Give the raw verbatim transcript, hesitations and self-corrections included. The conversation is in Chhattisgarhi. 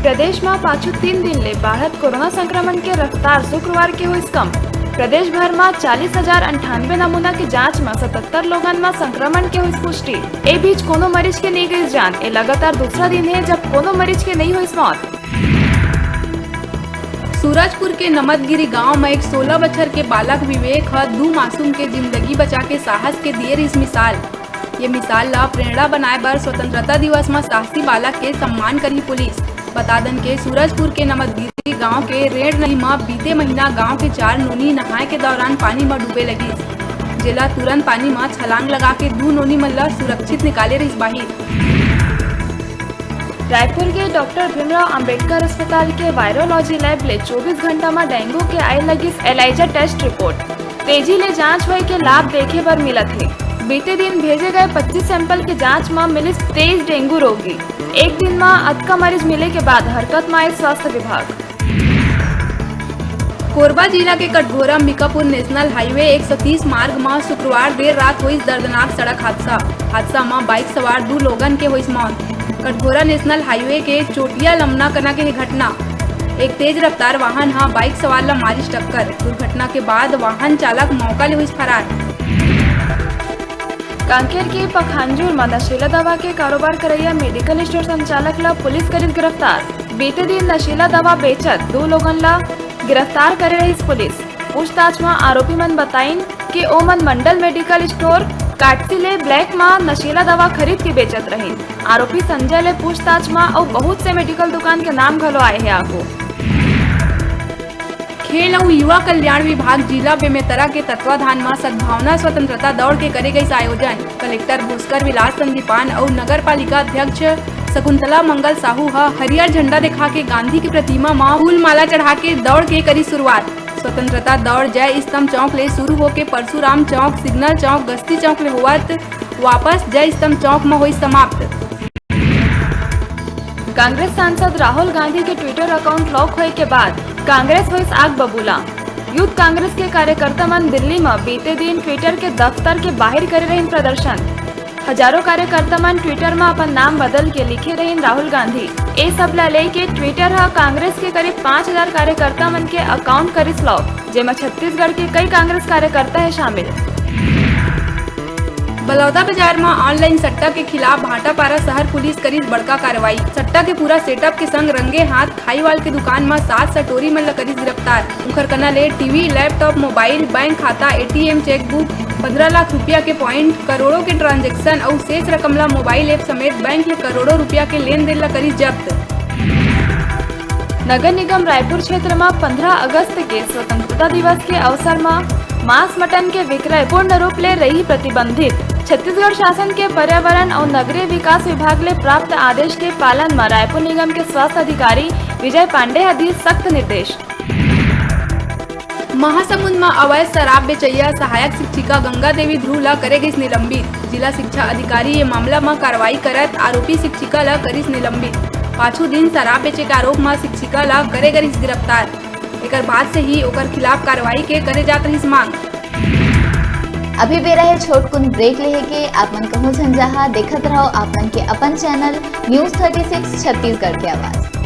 प्रदेश म पाछू तीन दिन ले बाढ़त कोरोना संक्रमण के रफ्तार शुक्रवार के होइस कम। प्रदेश भर म चालीस हजार अंठानबे नमूना के जांच म सतहत्तर लोगन म संक्रमण के होइस पुष्टि। ए बीच कोनो मरीज के नइ गइस जान। ए लगातार दूसरा दिन हे, जब कोनो मरीज के नइ होइस मौत। सूरजपुर के नमदगिरी गांव म एक सोलह बछर के बालक विवेक ह दू मासूम के जिंदगी बचा के साहस के दिए रिहिस मिसाल। ये मिसाल ल प्रेरणा बनाए बर स्वतंत्रता दिवस म साहसी बालक के सम्मान करही पुलिस। बता दन के सूरजपुर के नमदगिरी गांव के रेंड नदी म बीते महीना गांव के चार नोनी नहाए के दौरान पानी म डूबे लगिस, जेला तुरंत पानी म छलांग लगा के दू नोनी मन ल सुरक्षित निकाले रिहिस बाहिर। रायपुर के डॉक्टर भीमराव अंबेडकर अस्पताल के वायरोलॉजी लैब ले चौबीस घंटा म डेंगू के आए लगिस एलाइजा टेस्ट रिपोर्ट। तेजी ले जांच होए के लाभ देखे बर मिलत हे। बीते दिन भेजे गए पच्चीस सैंपल के जांच म मिलिस तेईस डेंगू रोगी। एक दिन म अतका मरीज मिले के बाद हरकत म आए स्वास्थ्य विभाग। कोरबा जिला के कटघोरा अंबिकापुर नेशनल हाईवे एक सौ तीस मार्ग म शुक्रवार देर रात होइस दर्दनाक सड़क हादसा। हादसा म बाइक सवार दू लोगन के होइस मौत। कटघोरा नेशनल हाईवे के चोटिया लमना कना के घटना। एक तेज रफ्तार वाहन ह बाइक सवार ल मारिस टक्कर। दुर्घटना के बाद वाहन चालक मौका ले होइस फरार। कांकेर के पखांजूर म नशीला दवा के कारोबार करइया मेडिकल स्टोर संचालक ल पुलिस करिस गिरफ्तार। बीते दिन नशीला दवा बेचत दू लोगन ल गिरफ्तार करे रहिस पुलिस। पूछताछ म आरोपी मन बताइन कि ओमन मंडल मेडिकल स्टोर काटसी ले ब्लैक म नशीला दवा खरीद के बेचत रहिन। आरोपी संजय ले पूछताछ म अउ बहुत से मेडिकल दुकान के नाम घलो आए हे आगू। खेल अउ युवा कल्याण विभाग जिला बेमेतरा के तत्वाधान म सद्भावना स्वतंत्रता दौड़ के करे गइस आयोजन। कलेक्टर भास्कर विलास संदीपान अउ नगर पालिका अध्यक्ष शकुंतला मंगल साहू ह हरियर झंडा देखा के गांधी के प्रतिमा म फूल माला चढ़ा के दौड़ के करी शुरुआत। स्वतंत्रता दौड़ जय स्तंभ चौक ले शुरू होके परशुराम चौक, सिग्नल चौक, गश्ती चौक ले होवत वापस जय स्तंभ चौक म होइस समाप्त। कांग्रेस सांसद राहुल गांधी के ट्विटर अकाउंट लॉक होए के बाद कांग्रेस होइस आग बबूला। यूथ कांग्रेस के कार्यकर्ता मन दिल्ली म बीते दिन ट्विटर के दफ्तर के बाहिर करे रहिन प्रदर्शन। हजारों कार्यकर्ता मन ट्विटर म अपन नाम बदल के लिखे रहिन राहुल गांधी। ए सब ल लेके ट्विटर ह कांग्रेस के करीब पाँच हजार कार्यकर्ता मन के अकाउंट करिस लॉक, जेमा छत्तीसगढ़ के कई कांग्रेस कार्यकर्ता हे शामिल। बलौदाबाजार म ऑनलाइन सट्टा के खिलाफ भाटापारा शहर पुलिस करिस बड़का कार्रवाई। सट्टा के पूरा सेटअप के संग रंगे हाथ खाईवाल के दुकान म सात सटोरी मन ल करिस गिरफ्तार। उखर कना ले टीवी, लैपटॉप, मोबाइल, बैंक खाता, एटीएम, चेकबुक, पंद्रह लाख रुपया के पॉइंट, करोड़ों के ट्रांजैक्शन अउ शेष रकम ल मोबाइल ऐप समेत बैंक ले करोड़ों रुपया के लेन देन ल करिस जब्त। नगर निगम रायपुर क्षेत्र म पंद्रह अगस्त के स्वतंत्रता दिवस के अवसर म मांस मटन के विक्रय पूर्ण रूप ले रही प्रतिबंधित। छत्तीसगढ़ शासन के पर्यावरण अउ नगरीय विकास विभाग ले प्राप्त आदेश के पालन म रायपुर निगम के स्वास्थ्य अधिकारी विजय पांडे ह दिस सख्त निर्देश। महासमुंद म अवैध शराब बेचइया सहायक शिक्षिका गंगा देवी ध्रुव ल करे गइस निलंबित। जिला शिक्षा अधिकारी ये मामला म कार्रवाई करत आरोपी शिक्षिका ल करिस निलंबित। पाछू दिन शराब बेचे के आरोप म शिक्षिका ल करे गइस गिरफ्तार। एकर बाद से ही ओकर खिलाफ कार्रवाई के करे जात रहिस मांग। अभी बेरा हे छोटकुन ब्रेक लेहे के। आप मन कहूं झन जाहा, देखत रहव आप मन के अपन channel news thirty six Chhattisgarh के आवाज।